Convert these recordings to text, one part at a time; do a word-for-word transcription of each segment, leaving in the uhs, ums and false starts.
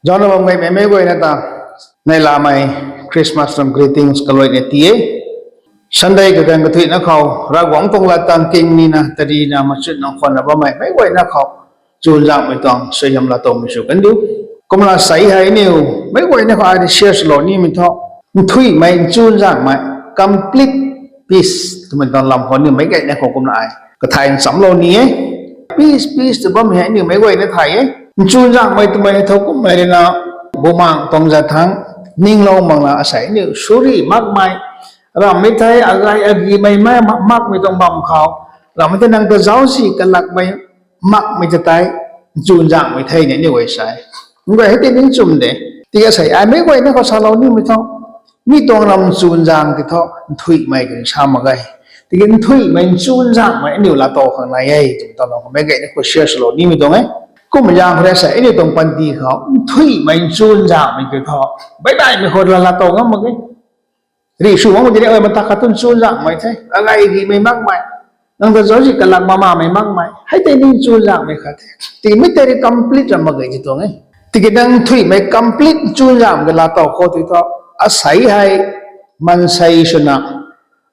Zana bam gaymei meic guayna ta neihlamei Christmas tuang greetings kaluaina ti e. Sunday kaganv kathuina khou Ravguangc tuang lat tang king nina tarina machutna khwanna bammei meic guayna khou chuzaenghmei tuang suaihiam laatowmei sw kan diu. Kumna sei hei aniu meic guayna khou ai research lou nimei thu nthuihmei chuzaenghmei, complete peace twmei tuang lam khou aniu meic guayna khou kumna ai kathay nchamlou ni e. Peace, peace tw bammei hei aniu meic guayna thay e. Chuzaenghmei twmei hei thow kummei rui na bumaengh tuang zat thangc ninglou makna asei aniu suri makmei, ramhmei thei agay agimei mei makmei tuang bam khou, ramhmei thei nang ta zaucsi kalakmei makmei ta tei chuzaenghmei thei ni aniu guay sei. Meic guay hei tei ning chum de. Tiki asei ai meic guayna khou salou nimei thu mi tuang ram chuzaeng ti thu nthuihmei twna sa mak ge. Tiki nthuihmei chuzaenghmei aniu laatow khang nai e twmei tuang lam khou meic guayna khou share swlou nimei tuang e. Kumna zaeng khou rui sei aniu tuang panty khou nthuihmei chuzaenghmei ti thu baihnaimei khou la laatow ngam mak e. Rih sw bam di ni, oi, mata khat tu chuzaenghmei the, agay agimei makmei, nang ta zaucsi kalak mamamei makmei hei tei ni chuzaenghmei khat the. Tiki mi tei rui complete ra mak ge ti tuang e. Tiki nang nthuihmei complete chuzaenghmei ta laatow khou ti thu asei hei maansei swna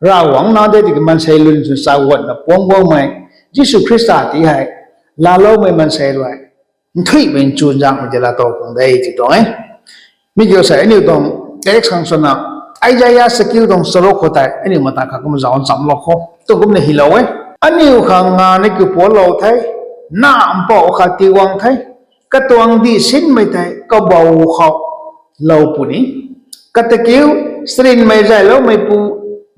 Ravguangc na de tiki maansei lun sw chaguatna puang guangmei Jisu Khrista ti hei laaloumei maansei rui nthuihmei chuzaenghmei ti laatow khang de ti tuang e. Mi kiu sei aniu tuang text khang swna Isaia chakiu tuang charuk khou tei aniu mata khat kumna zauc nchamlou khou tu kumna hylou e. Aniu khang nganvna kiu pualou the, na mpouh khat tiguang the, katuang dih sinmei tei kabou khou lou puni. Kata kiu, charynmei zayloumeipu,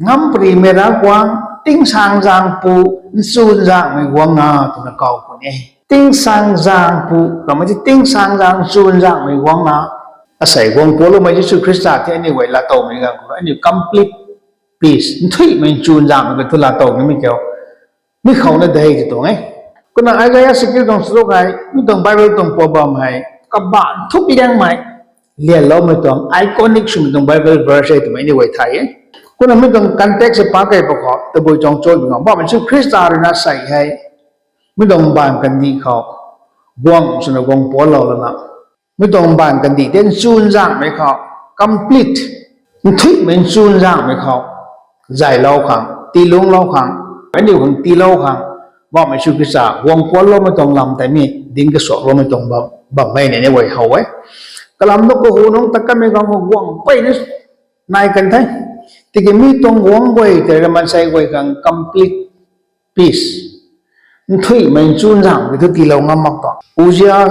ngamparymei Ravguangc, tingsaengzaengpu, chuzaenghmei guangna twna kaw puni. Tingsaengzaengpu, ramei ti tingsaengzaeng chuzaenghmei guangna. Asei guang pualoumei Jisu Khrista the aniu guay laatowmei ganv khou aniu complete peace, nthuihmei chuzaenghmei kathu laatow nimei kiu mi khou na de ti tuang e. Kumna Isaia chakiu tuang charuk hei mi tuang Bible tuang pua bam hei kabah nthuk liangmei, lianloumei tuang iconic swmei tuang Bible verse e twmei aniu guay thay e. Kumna mi tuang context hei pakei pa khou tabui tuang cho twna bammei Jisu Khrista rui na sei hei mi tuang mbaanv kandih khou guang swna guang pualou lana, mi tuang mbaanv kandih tei chuzaenghmei khou, complete, nthuihmei chuzaenghmei khou zaylou khang, tiilungclou khang, aniu khang tiilou khang, bammei Jisu Khrista guang pualoumei tuang lam tei mi dinc kasuakloumei tuang bam, bammei ni aniu guay how e. Kalam tu kahu nungc ta kanmei ganv khou guang peyna nai kan the. Tiki mi tuang guangc guay tei rui maansei guay khang complete peace, nthuihmei chuzaenghmei thu tiilou ngam mak tuang. Uzia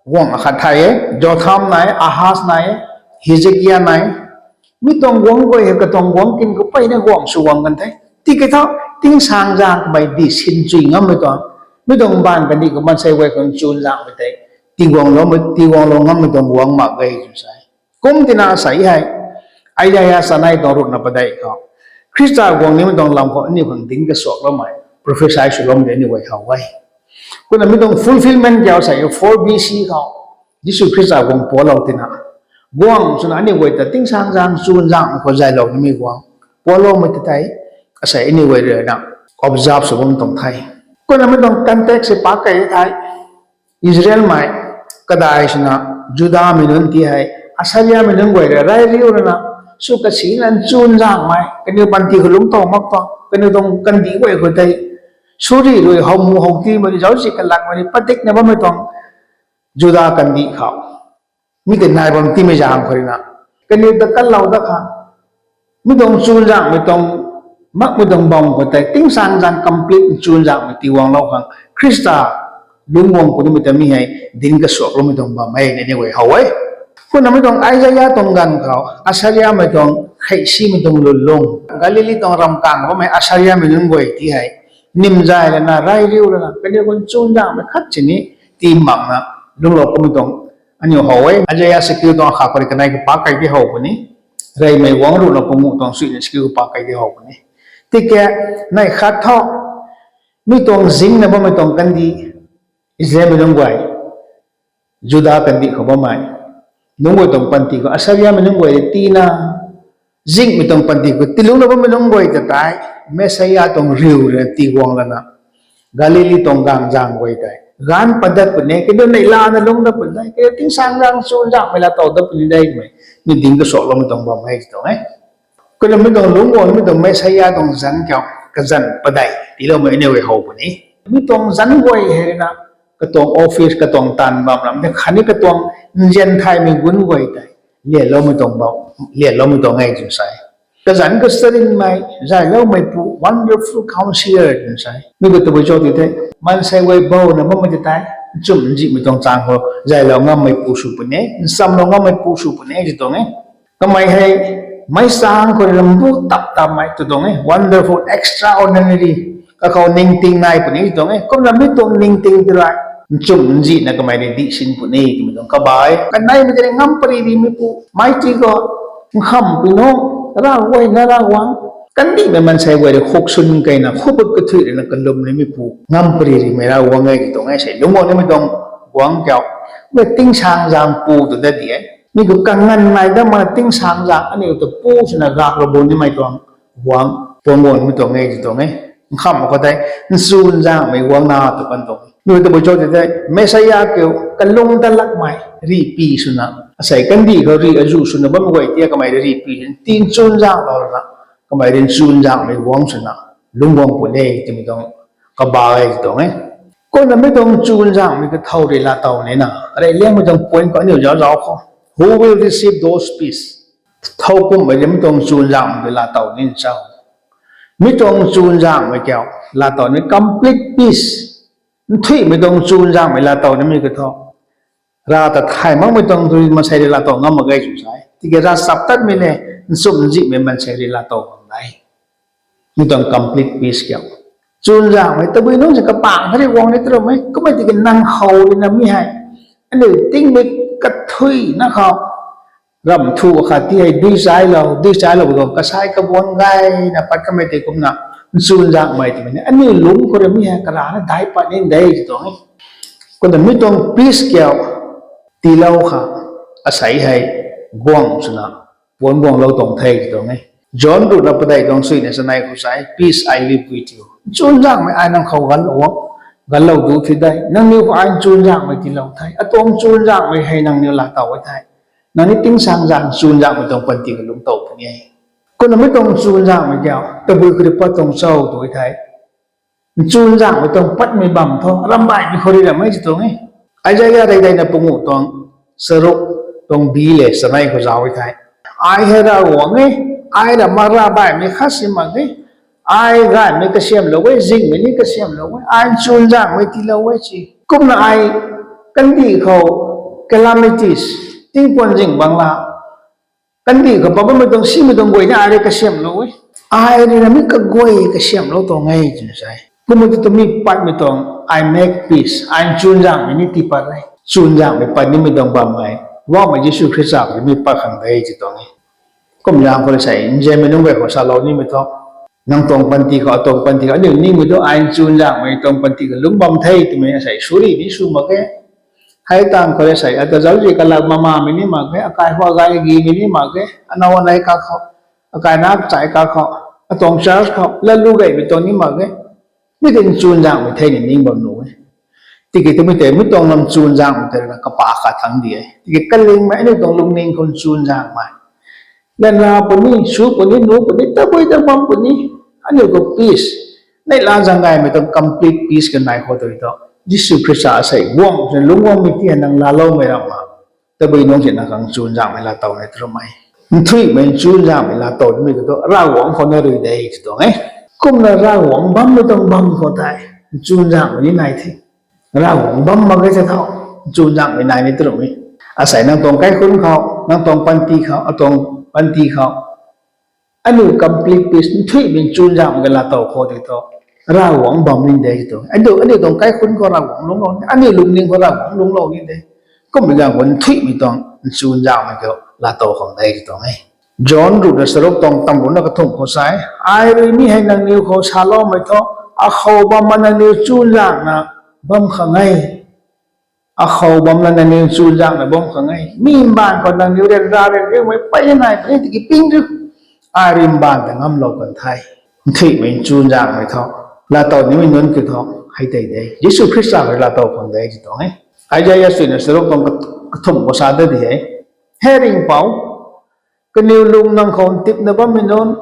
guang akhat thay e, Jotham nai, Ahaz nai, Hezekia nai. Mi tuang guangc guay hei katuang guangc kin khou peyna guang sw guang kan the. Tiki thu tingsaengzaeng kamei dih sin chui ngammei tuang, mi tuang mbaanv kandih khou maansei guay khang chuzaenghmei tei tiiguanglou, tiiguanglou ngammei tuang guangc mak ge tw sa e. Kum tina sei hei Isaia chanei tuang ruhna padeih khou Khrista guang nimei tuang lam khou aniu khang dinc kasuakloumei, prophecy swloumei aniu guay how e. Kumna mi tuang fulfillment kiu sei four B C khou Jisu Khrista guang pualou tina, guang swna aniu guay ta tingsaengzaeng chuzaenghmei khou zaylou nimei guang pualoumei ta tei asei aniu guay rui na observe sw bam tuang the. Kumna mi tuang context hei pakei the. Israelmei kadai swna Judamei nunc ti hei Assiriamei nunc guay rui rey riu rana sw kasina chuzaenghmei kaniw panty khou lungctow mak tuang, kaniw tuang kandih guay khou tei suri rui howmu howtimei rui zaucsi kalakmei rui padikna bammei tuang Juda kandih khou mi tei nai bam timei zaeng khou rui na kaniw ta kanlou dat khang mi tuang chuzaenghmei tuang, makmei tuang bam khou tei tingsaengzaeng complete chuzaenghmei tiiguanglou khang Khrista lungc guang punimei ta mi hei dinc kasuakloumei tuang bam e ni aniu guay how e. Kumna mi tuang Isaia tuang ganv khou Assiriamei tuang kheihsimei tuang lwnlung, Galili tuang ramkang bammei Assiriamei nunc guay ti hei nimzay lana rey riu lana kaniw khang chuzaenghmei khat sini tii makna lungclou kummei tuang aniu how e. Isaia chakiu tuang akhat khou rui kanei kapak kei di how puni, reymei guangc ruhna panguh tuang suina chakiu kapak kei di how puni. Tiki neih khat thu mi tuang zingna bammei tuang kandih, Israelmei nunc guay, Juda kandih khou bammei nunc guay tuang panty khou Assiriamei nunc guay tina zingmei tuang panty khou tiilungcna bammei nunc guay ta tei Messiah tuang riu rui tiiguang lana Galili tuang gaengc zaeng guay tei Ganv padat puni, kaniw neihlana lungc dat puni de, kaniw tingsaengzaeng chuzaenghmei laatow dat puni de twmei, mi ding kasuakloumei tuang bam e ti tuang e. Kumna mi tuang lungc guangmei tuang Messiah tuang zanc kiu, kazanc padeih tiiloumei aniu guay how puni. Mi tuang zanc guay hei ruina, katuang office, katuang taanv bam ram tei khatni katuang nzian thaymei gun guay tei lianloumei tuang bam, lianloumei tuang e twna sa e. Kazanc kacharinmei, zayloumeipu, wonderful counselor twna sa e. Mi khou tabui cho ti the, maansei guay bouna bammei ti tei, nchumh nzihmei tuang chaeng khou zaylou ngammeipu sw puni, nchamlou ngammeipu sw puni ti tuang e. Kamei hei, meic chaeng khou ram bu tap tapmei tw tuang e, wonderful, extraordinary, kakhou ningting nai puni ti tuang e. Kumna mi tuang ningting ti rui, nchumh nzihna kamei rui dihsin puni twmei tuang kaba e. Kaneimei tei ngam pary rimeipu, mighty God, nkhamhpui nunc, Ravguangc na Ravguangc, kandihmei maansei guay rui khuk swn keyna, khuput kathuic ruina kalum nimeipu, ngam pary rimei Ravguangc e ti tuang e. Sei lungc guang nimei tuang guangc kiu, mi tingsaengzaeng pu tw dat di e. Mi khou kanganv nai dat makna tingsaengzaeng aniu ta pu swna gak ra bu nimei tuang guangc, puang guang nimei tuang e ti tuang e. Nkhamh khou tei, nchuzaenghmei guangc na tw kan tuang e. Mi tabui cho ti the, Messiah kiu, kalung dat lakmei, rihpy swna, asei kandih khou rih azuh swna bammei guay ta kamei rui rihpy swna, ti nchuzaenglou ruina, kamei rui nchuzaenghmei guangc swna, lungc guang puni twmei tuang kaba e ti tuang e. Kumna mi tuang chuzaenghmei kathow rui laatow nina, reyliangmei tuang point khou aniu zauc zauc khou, who will receive those peace? Thow kumhmei rui mi tuang chuzaenghmei rui laatow nin cho? Mi tuang chuzaenghmei kiu, laatow ni complete peace. Nthuihmei tuang chuzaenghmei laatow nimei kathow, Rav ta thay makmei tuang tei maansei rui laatow ngam mak ge tw sa e. Tiki ravchaptatmei le, nchumh nzihmei maansei rui laatow ngam de. Mi tuang complete peace kiu, chuzaenghmei tabui nungc si kapaeng kha rui guang ni tw ramei, kummei tiki nang khou ruina mi hei, aniu tingmei kathuicna khou, ramh thu khat ti hei dui chailou, dui chailou tuang kasai kabuan gayna pat kamei tei kumna, nchuzaenghmei twmei ni aniu lungc khou rui mi hei karana daic pat ni de ti tuang e. Kumna mi tuang peace kiu, tiilou kha, asei hei, guang swna, puan guanglou tuang the ti tuang e. John ruhna padeih tuang suina chanei khou sa e, peace I leave with you. Chuzaenghmei ai nang khou ganlou, ganlou du thi de. Nangniw khou ai chuzaenghmei tiilou the. Atuang chuzaenghmei hei nangniw laatow e the. Nangniw tingsaengzaeng chuzaenghmei tuang panty kalungc tow puni e. Kumna mi tuang chuzaenghmei kiu, tabui khou rui pat tuang cho tw the. Chuzaenghmei tuang patmei bam thu, ramhbaihmei khou rui ramei ti tuang e. Isaiah reydeina panguh tuang, charuk tuang bi le chanei khou zauc e the. Ai hei Ravguangc e, ai ramh mak ravbaihmei khat si mak e. Ai gaymei kasiamhlou e, zinghmei ni kasiamhlou e, ai chuzaenghmei tiilou e si. Kumna ai kandih khou calamities, tingpuan zing bangla, kandih khou pat bammei tuang simei tuang guay ni ai rui kasiamhlou e. Ai rui na mi kaguay kasiamhlou tuang e twna sa e. Kumna tu tami patmei tuang, I make peace, ai chuzaenghmei ni tii pat e. Chuzaenghmei pat nimei tuang bam hei, Poubauhmei Jisu Khrista rui mi pat khang de ti tuang e. Kum zaeng khou rui sei, nzianmei nunc guay khou salou nimei thu, nang tuang panty khou, atuang panty khou, aniu ningmei thu ai chuzaenghmei tuang panty kalungc bam the twmei sei suri ni sw mak ge. Hei tang khou rui sei, ata zauczi kalak mamamei ni mak ge, akai khou agay agimei ni mak ge, anow anei kakhou, akai nak chai kakhou, atuang church khou latlu gaymei tuang ni mak ge. Mi tei chuzaenghmei the ni ning bam nuh e. Tiki twmei tei mi tuang lam chuzaenghmei tei ruina kapa khat thangc di e. Tiki kalingmei aniu tuang lungning khou chuzaenghmei, lana puni, sw puni, nuh puni, tabui ta bam puni, aniu khou peace, neihla zaeng gaymei tuang complete peace kanei khou tei thu, Jisu Khrista asei guang swna lungc guangmei ti hei nang laaloumei ramh mak, tabui nungc si nang khang chuzaenghmei laatow ni tw ramei. Nthuihmei chuzaenghmei laatow nimei khou thu Ravguangc khou na rui de ti tuang e. Kumna Ravguangc bammei tuang bam khou tei, chuzaenghmei ni nai the. Ravguangc bam mak ge se tho, chuzaenghmei nai ni tw ramei. Asei nang tuang kaikhunc khou, nang tuang panty khou, atuang panty khou, aniu complete peace, nthuihmei chuzaenghmei kalaatow khou tei thu, Ravguangc bam ni de ti tuang. Aniu, aniu tuang kaikhunc khou Ravguangc lungclou ni, aniu lungning khou Ravguangc lungclou ni de. Kummei ganv khou nthuihmei tuang chuzaenghmei khou laatow khang de ti tuang e. John ruhna charuk tuang tamruhna kathumh khou sa e, ai rui mi hei nangniw khou saloumei thu, akhou bamna nangniw chuzaenghna bam khang e. Akhou bamna nangniw chuzaenghna bam khang e. Mi mbaanv khou nangniw ryanra ryanriumei peyna nai puni tiki ping tu, ai rui mbaanv ta ngamlou kan the. Nthuihmei chuzaenghmei thu, laatow nimei nunc kiu thu, hei tei de, Jisu Khrista khou laa tow khang de ti tuang e. Isaiah suina charuk tuang kathumh khou sa da di e, He ringhpouc, kaniw lung nang khou ntipna bammei nunc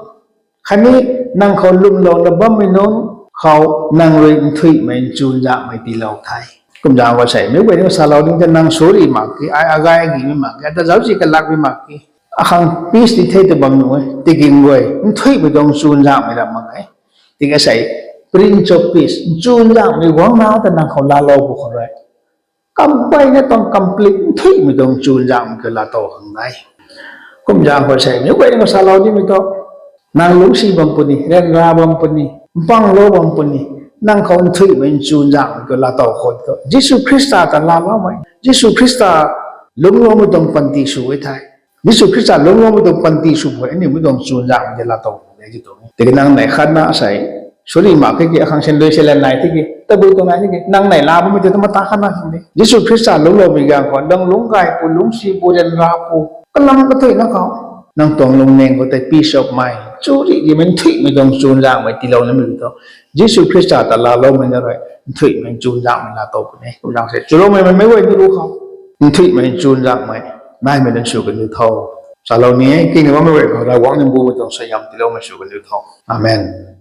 khatni nang khou lwmlouna bammei nunc khou nang rui nthuihmei nchunzakmei tiilou the. Kumzaeng khou sei meic guay ni salou ni tei, nang suri mak ki, ai agai agimei mak ki, ata zaucsi kalakmei mak ki, akhang peace ti the tw bam nuh e. Tiki guay nthuihmei tuang nchunzakmei ram mak e. Tiki sei Prince of Peace, nchunzakmei guangna ta nang khou laalou pw khou rui, kampeyna tuang complete nthuihmei tuang nchunzakmei khou laa tow khang de. Kumzaeng khou sei meic guay ni khou salou nimei thu, nang lungcsi bam puni, ryanra bam puni, mpanglou bam puni, nang khou nthuihmei nchunzakmei khou laa tow khou tu Jisu Khrista ta laaloumei, Jisu Khrista lungcloumei tuang panty sw e thei, Jisu Khrista lungcloumei tuang panty sw pw e, aniu mei tuang nchunzakmei tei laa tow khang de ti tuang e. Tiki nang neih khatna sei suri mak ki, akhang sin lui se lan nai tiki, tabui tuang nai tiki, nang neih laa bammei tei ta mata khatna khang de. Jisu Khrista lungcloumei ganv khou nang lungc gay pw, lungcsi pw, ryanra pw, kalam kathuina khou, nang tuang lungning khou tei peace of mind, churi rimei nthuihmei tuang nchunzakmei tiilou nimei tu Jisu Khrista ta laaloumei na rui nthuihmei nchunzakmei laa tow puni. Kumzaeng sei chuloumei meic guay ni ru khou nthuihmei nchunzakmei naimei nunc sw kaniw tho. Salou ni e, kingna bammei guay khou Ravguangc nang bumei tuang suaihiam tiiloumei sw kaniw tho. Amen.